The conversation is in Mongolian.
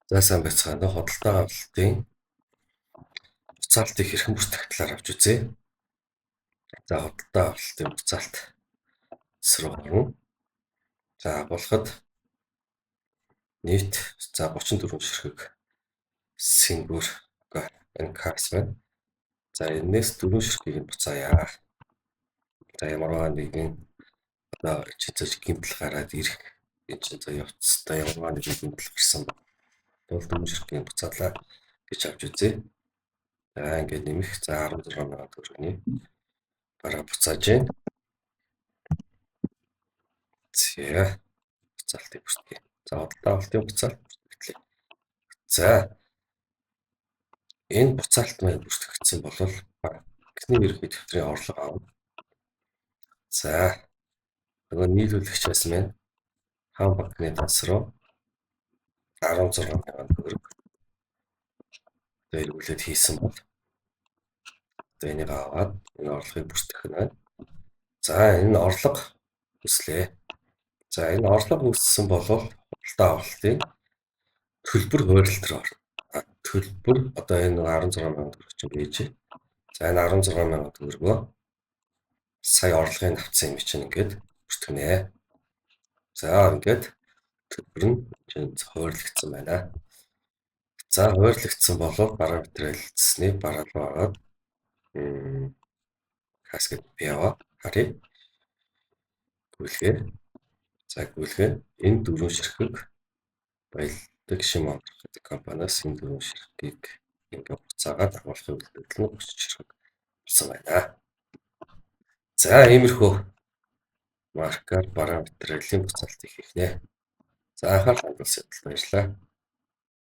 За, сайн байцгаана уу. Худалдаа авалтын буцаалтыг хэрхэн бүртгэх талаар авч үзье. За, худалдаа авалтын буцаалт руу орно. За, агуулхад нийт за 34 ширхэг сэнгүүр энэ кас байна. За, энээс 4 ширхгийг нь буцаая. За, ямарваа нэгэн одоо чинь гэмтэл гараад ирэх энэ чинь за явцтай ямарваа нэгэн гэмтэл гарсан бол 4 ширхгийг буцаалаа гэж авч үзье. За, ингээд нэмэх, за, 16 мянган төгрөгийн бараа буцааж байна. За, буцаалтыг бүртгэе. За, худалдаа авалтын буцаалт бүртгэлээ. За, энэ буцаалт маань бүртгэгдсэн бол банкны ерөнхий дэвтрийн орлого авна. За, нөгөө нийлүүлэгч байсан байна. Хаан банкны данс руу 16 мянган төгрөг одоо эргүүлээд хийсэн бол одоо энийг аваад энэ орлогыг бүртгэх нь байна. За, энэ орлого үүслээ. За, энэ орлого үүссэн бол худалдаа авалтын төлбөр хуваарлалт руу орно. Төлбөр одоо энэ 16 мянган төгрөг чинь байж. За, энэ 16 мянган төгрөгөө сая орлогын авсан юм чинь ингээд бүртгэнэ. За, ингээд төлбөр нь чинь хуваарлагдсан байна. За, хуваарлагдсан бол бараа материалсны бараа руу ороод каскет яваа харъя. Гүйлгээ. За, гүйлгээ, энэ дөрвөн ширхэг Баялдаг шим онгорох гэдэг компаниас энэ дөрвөн ширхгийг ингээд буцаагаад агуулгын үйлдэл нь 30 ширхэг болсон байна. За, иймэрхүү маркаар бараа материалын буцаалтыг хийх нэ. За, анхаарал хандуулсан баярлалаа.